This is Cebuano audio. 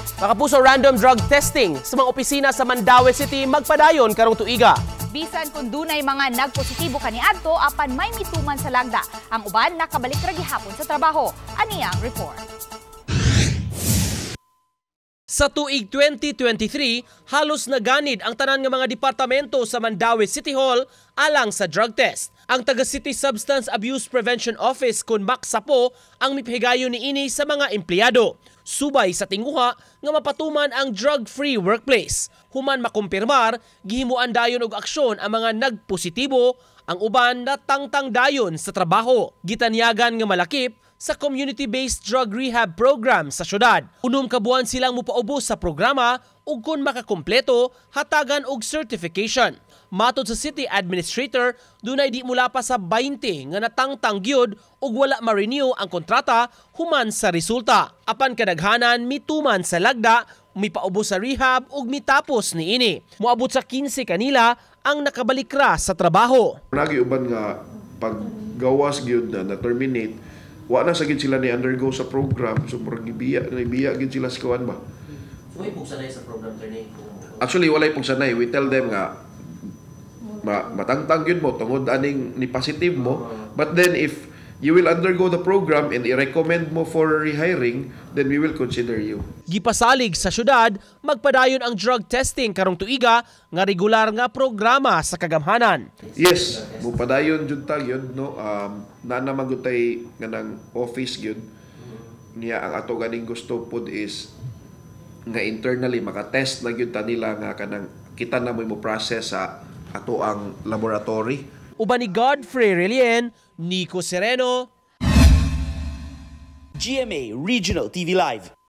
Mga kapuso, random drug testing sa mga opisina sa Mandaue City magpadayon karong tuiga. Bisan kung dunay mga nagpositibo kaniadto, apan may mituman sa lagda. Ang uban nakabalik ra gihapon sa trabaho. Ani ang report. Sa tuig 2023, halos naganid ang tanan nga mga departamento sa Mandaue City Hall alang sa drug test. Ang taga City Substance Abuse Prevention Office kun MACSAPO ang mipahigayon niini sa mga empleyado. Subay sa tinguha nga mapatuman ang drug-free workplace. Human makumpirmar, gihimuan dayon og aksyon ang mga nagpositibo, ang uban natangtang dayon sa trabaho. Gitanyagan nga malakip sa community-based drug rehab program sa syudad. 6 ka buwan silang mupaubos sa programa ug kung makakumpleto, hatagan og certification. Matod sa city administrator, dunay di mula pa sa 20 nga natangtang gyud ug wala ma-renew ang kontrata human sa resulta. Apan kadaghanan mituman sa lagda, mipaubos sa rehab ug mitapos niini. Moabot sa 15 kanila ang nakabalikra sa trabaho. Lagi uban nga paggawas gyud na na-terminate, wa na sa gyud sila ni undergo sa program, so murag gibiya na ibiya gyud sila sa kuan ba. So may pugsanay sa program, attorney? Actually, walay pugsanay. We tell them nga matangtang gyud mo tungod aning ni positive mo, but then if you will undergo the program and i-recommend mo for rehiring, then we will consider you. Gipasalig sa syudad, magpadayon ang drug testing karong tuiga nga regular nga programa sa kagamhanan. Yes, mupadayon jud ta gyud, no. Naa naman gud tay kanang office gyud. Niya ang ato ganing gusto pod is nga internally makatest na gyud ta nila nga kanang kita na mo process sa ato ang laboratory. Uban ni Godfrey Relien, Nico Sereno, GMA Regional TV Live.